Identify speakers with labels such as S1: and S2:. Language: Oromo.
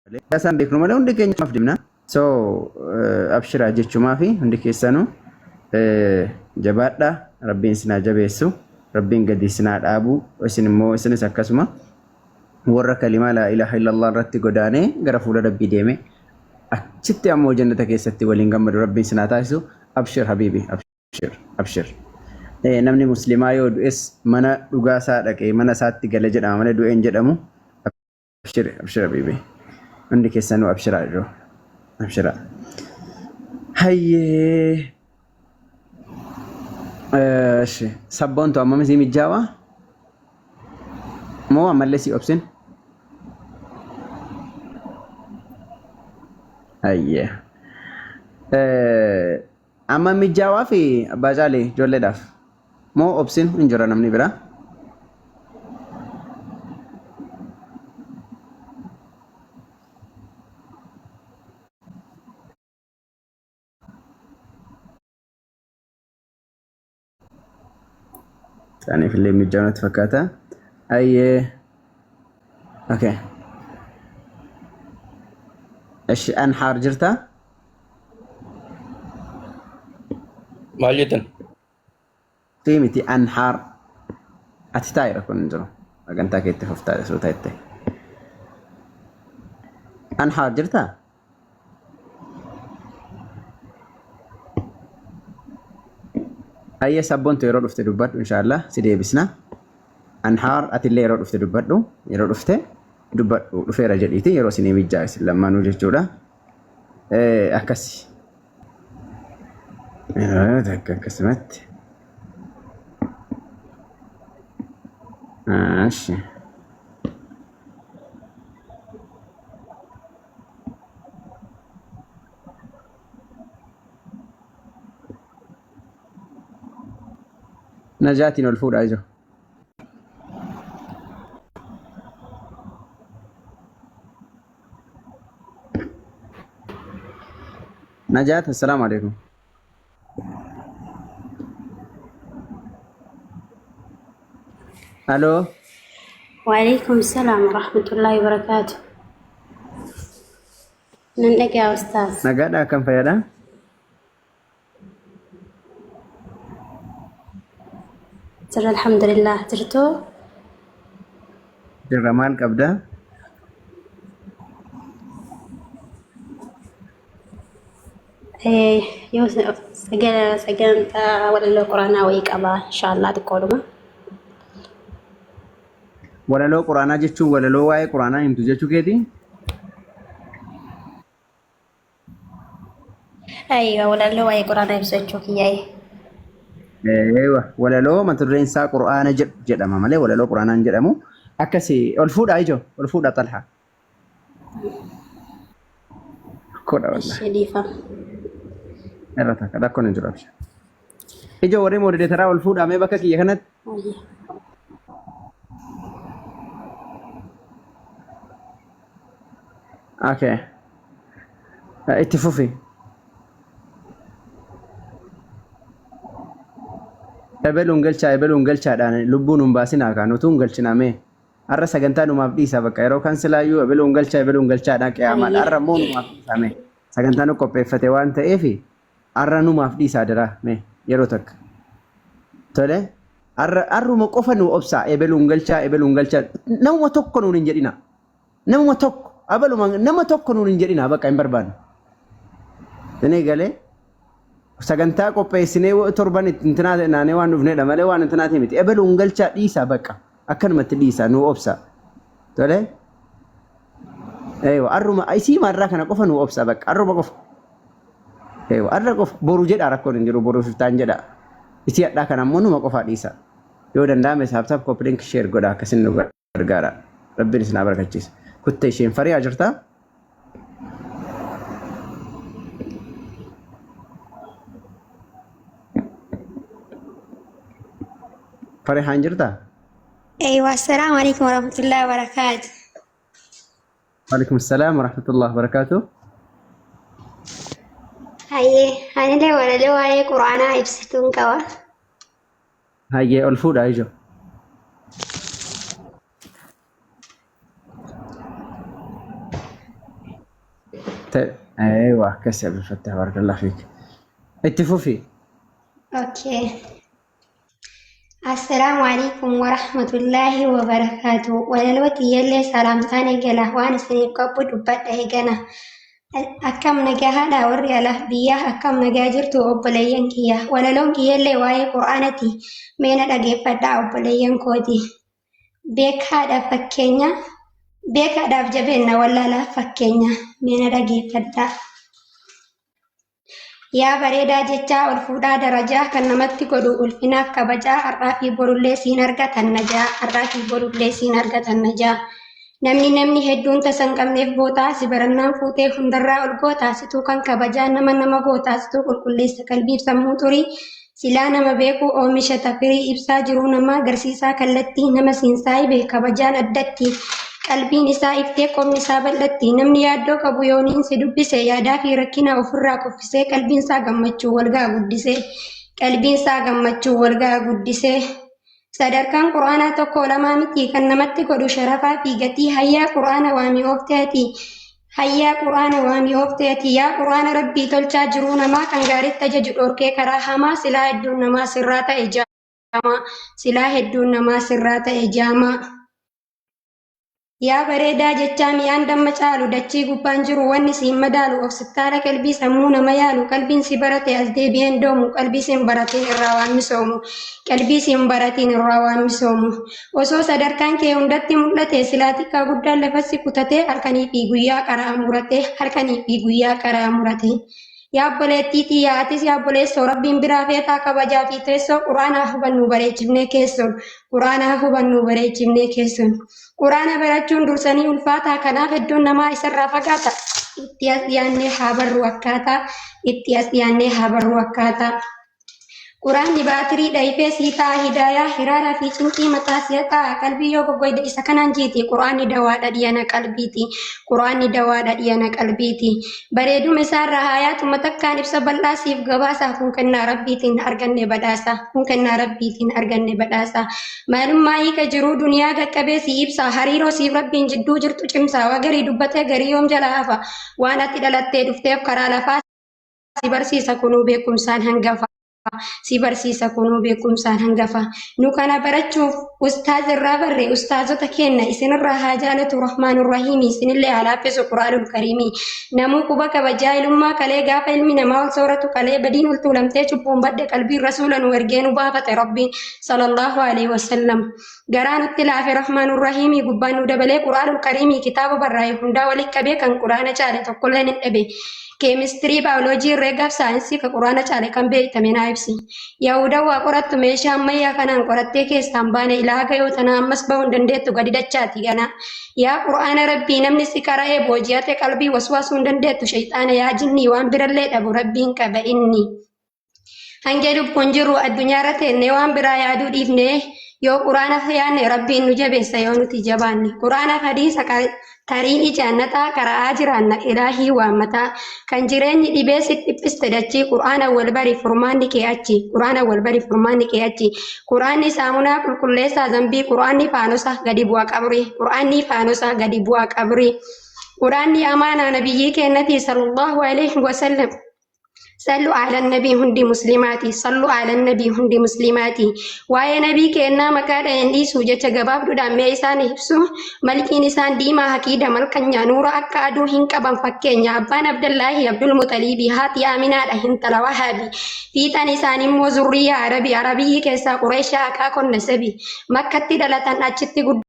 S1: Malee isaan beeknu malee hundi keenya maaf deemna. So abshiraa jechumaa fi hundi keessanuu jabaadhaa rabbiin isin haa jabeessu rabbiin gadi isin haa dhaabu isin immoo isinis akkasuma warra kalimaa laa ilaaha illallah irratti godaanee gara fuula rabbii deeme achitti ammoo jannata keessatti waliin gammadu rabbiin isin haa taasisu abshir habiibi abshir abshir. Namni muslimaa yoo du'es mana dhugaa isaa dhaqee mana isaatti gale jedhama malee du'e hin jedhamu. Abshir abshir habibi. Hundi keessanuu abshiraa jiru. Abshiraa. Hayyee. Eshi sabboontu ammam isii mijjaawaa? Moo ammallee sii obsin? Hayyee. Amma mijjaawaa fi abbaa caalee ijoolleedhaaf moo obsin hin jira namni biraa? Isaaniif illee mijjaawaa natti fakkaata. Ayyee. Okay. Eshi anhaar jirtaa?
S2: Maal jettan?
S1: Sii miti anhaar. Ati taa'i rakkoon hin jiru. Sagantaa keetti fuftaa suuta jette. Anhaar jirtaa? Ayyee sabboontu yeroo dhufte dubbadhu inshaallah si deebisna. Anhaar atillee yeroo dhufte dubbadhu yeroo dhufte dubbadhu dhufeera jedhiiti yeroo isinii mijjaa isin lamaanuu jechuudha. Akkasi. Yeroo takka akkasumatti. Ashi. Najaatiin ol fuudhaa jiru. Najaat assalaamu alaikum. Aloo.
S3: Waalaikum salaam warahmatullahi wabarakaatu. Nan dhagaa ustaaz.
S1: Nagaadha akkam fayyaadha?
S3: Jirra alhamdulillah jirtuu.
S1: Jirra maal qabda?
S3: Yoo sagantaa walaloo quraanaa wayii qaba inshaallah xiqqoodhuma.
S1: Walaloo quraanaa jechuun walaloo waa'ee quraanaa himtu jechuu keetii?
S3: Aywa walaloo waa'ee quraanaa ibsu jechuu kiyyaa'e.
S1: Eewa walaloo mata dureen isaa quraana jedhu jedhama malee walaloo quraanaa hin jedhamu. Akkasi ol fuudhaa ijoo ol fuudhaa xalhaa. Rakkoodha wallahi.
S3: Ishee dhiifama.
S1: Irra takka rakkoon hin jiru abshir. Ijoo warri moodileetaraa ol fuudhaa mee bakka kiyya kanatti.
S3: Ayya.
S1: Okay. Itti fufi. Ebeluun galchaa ebeluun galchaadhaan lubbuu nun baasinaa kaan utuu hin galchinaa mee. Har'a sagantaa numaaf dhiisa bakka yeroo kan silaayyuu ebeluun galchaa ebeluun galchaadhaan qiyaamaadha. Har'a immoo numaaf dhiisa mee. Sagantaa nu qopheeffate waan ta'eef har'a numaaf dhiisa adaraa mee yeroo takka. Tole har'a har'uma qofa nu obsaa ebeluun galchaa ebeluun galchaa namuma tokko nuun hin jedhina. Namuma tokko abaluma nama tokko nuun hin jedhina bakka hin barbaannu. Isinii galee sagantaa qopheessinee torban itti intinaa naanee waan dhufnedha malee waan intinaatii miti. Ebeluun galchaa dhiisaa bakka akkanumatti dhiisaa nuu obsa. Tole eewa arruma isii marraa kana qofa nuu obsa bakka arruma qofa. Eewa arra qofa boru jedha rakkoon hin jiru boru fiftaan jedha. Isii hadhaa kana ammoo numa qofaa dhiisa. Yoo danda'ame saabsaaf koppiliink sheer godha akkasin nu gargaara. Rabbiin isin haa barakachiisu. Kutte isheen fariyaa jirtaa? Farihaan jirtaa?
S4: Eeywa, assalaamu alaikum warahmatullahi wabarakaatu.
S1: Waalaikum salaam warahmatullahi wabarakaatu.
S4: Hayyee, anillee walaloo waa'ee Qur'aanaa ibsituun qaba.
S1: Hayyee ol fuudhaa ijoo. Eewa akkas Abdulfattah barakallahu fiik. Itti fufi.
S4: Okay. Assalaamu alaikum warahmatullaahi wabarakaatu. Walaloo tiyyallee salaamtaan eegala waan isiniif qabu dubbadha eegana. Akkam nagahaadha warri ala biyyaa, akkam nagaa jirtu obboleeyyan kiyya. Walaloon kiyyallee waa'ee qura'aanati. Mee na dhageeffadhaa obboleeyyan kooti. Beekaadhaaf fakkeenya, beekaadhaaf jabeenya, wallaalaaf fakkeenya. Mee na dhageeffadhaa. Yaa bareedaa jechaa ol fuudhaa darajaa kan namatti godhu ulfinaaf kabajaa, har'aa fi borullee siin argatan najaa, har'aa fi borullee siin argatan najaa. Namni hedduun tasa hin qabneef bootaa si barannaan fuutee hundarraa ol gootaa, situu kan kabajaa nama nama gootaa, situu qulqulleessa qalbiif sammuu xurii, silaa nama beekuu oomisha tafirii, ibsaa jiruu nama agarsiisaa kallattii, nama siin saahibe kabajaan addatti. Qalbiin isaa iftee qomni isaa bal'atti. Namni yaaddoo qabu yooniin si dubbise yaadaa fi rakkina ofirraa kuffisee qalbiin isaa gammachuu walgaa guddisee. Qalbiin isaa gammachuu walgaa guddisee. Sadarkaan quraanaa tokko lamaa miti kan namatti godhu sharafaa fi gatii, hayyaa quraana waamii oofteeti. Hayyaa quraana waamii oofteeti. Yaa quraana rabbii tolchaa jiruu namaa kan gaariitti ajaju dhorkee karaa hamaa, silaa hedduun namaa sirraa ta'e jaamaa. Silaa hedduun namaa sirraa ta'e jaamaa. Yaa bareedaa jechaa mi'aan damma caalu, dachii gubbaan jiru wanni siin madaalu, of sittaala qalbii sammuu nama yaalu, qalbiin si barate as deebi'een doomu, qalbii siin baratiin irraa waan misoomu, qalbii siin baratiin irraa waan misoomu. Osoo sadarkaan kee hundatti mul'ate silaa xiqqaa guddaan lafassi kutatee halkanii fi guyyaa qaraa murate, halkanii fi guyyaa qaraa murate. Yaa obboleettii tiyyaa, atis yaa obboleessoo, rabbiin biraa feetaa kabajaa fi teessoo, quraanaa hubannuu bareechifnee keessoon, quraanaa hubannuu bareechifnee keessoon. Quraana barachuun dursanii ulfaataa, kanaaf hedduun namaa isarraa fagaata. Itti as dhiyaannee haa barru akkaataa, itti as dhiyaannee haa barru akkaataa. Quraanni baatirii dhayifee sii ta'a hidaayaa, hiraaraa fi cinqii mataa si'a ta'a, qalbii yoo goggoyde isa kanaan jiiti, quraanni dawaadha dhiyana qalbiiti, quraanni dawaadha dhiyana qalbiiti. Bareeduma isaarraa haayaatuma takkaan ibsa bal'aa siif gabaasa, kun kennaa rabbiitiin arganne badhaasa, kun kennaa rabbiitiin arganne badhaasa. Maalummaa hiika jiruu duniyaa qaqqabee si ibsa, hariiroo siif rabbiin jidduu jirtu cimsa, waa garii dubbatee garii yoom jala hafa, waan ati dhalattee dhufteef karaa lafaa si barsiisa kunuu beekumsaan hangafa. Si barsiisa kunuu beekumsaan hangafa. Nu kana barachuuf ustaaz irraa barre, ustaazota kenna isinirraa haa jaalatu rahmaanur rahiimi, isinillee haa laaffisu quraanul kariimi. Namuu quba qaba jaahilummaa kalee, gaafa ilmi namaa ol sooratu kalee, badiin ol tuulamtee cubbuun badde qalbiin, rasuula nu ergee nu baafate rabbiin sallallahu alaihi wasallam. Garaa nutti laafe rahmaanur rahiimi, gubbaan nu dabalee quraanul kariimi, kitaaba barraa'e hundaa walitti qabee kan quraana caale tokkolleen hin dhabe. Keemistirii, baayoloojii, herreegaaf saayinsii ka quraana caale kan beektame naa ibsi. Yahudan waa qorattu meeshaa ammayyaa kanaan qorattee keessaan baane, ilaaga yoo tanaa ammas bahuu hin dandeettu gadi dachaati gana. Yaa quraana rabbii namni si qara'ee booji'ate, qalbii waswaasuu hin dandeettu shayxaana yaa jinnii, waan birallee dhabu rabbiin qaba inni. Hanga lubbuun jirru addunyaarra teennee waan biraa yaaduu dhiifnee yoo quraana yaadne, rabbiin nu jabeessa yoo nuti jabaanne. Quraana hadiisa tariin ijaannataa qara'aa jiraanna ilaahii waammataa. Kan jireenyi dhibee si dhiphiste dachii, quraana wal bari furmaanni kee achi, quraana wal bari furmaanni kee achi. Quraanni saamunaa qulqulleessaa zambii, quraanni faanosa gadi bu'a qabrii, quraanni faanosa gadi bu'a qabrii. Quraanni amaanaa nabiyyii keennatii sallallahu alaihi wasallam. Sallu ala nabii hundi muslimaati. Sallu ala nabii hundi muslimaati. Waa'ee nabii kennaa maqaa dha'een dhiisuu jecha gabaabduudhaan mee isaan ibsu. Malkiin isaan diimaa haqiida malkanya nuura akka aduu hin qaban fakkeenya. Abbaan Abdallaahi Abdul Muxaliibi, haati Aminaadha hintala Wahaabi. Fiixaan isaanii immoo zurriyaa Arabii, Arabii keessaa Qureeshaa akaakon nasabi. Makkatti dhalatan achitti guddatan.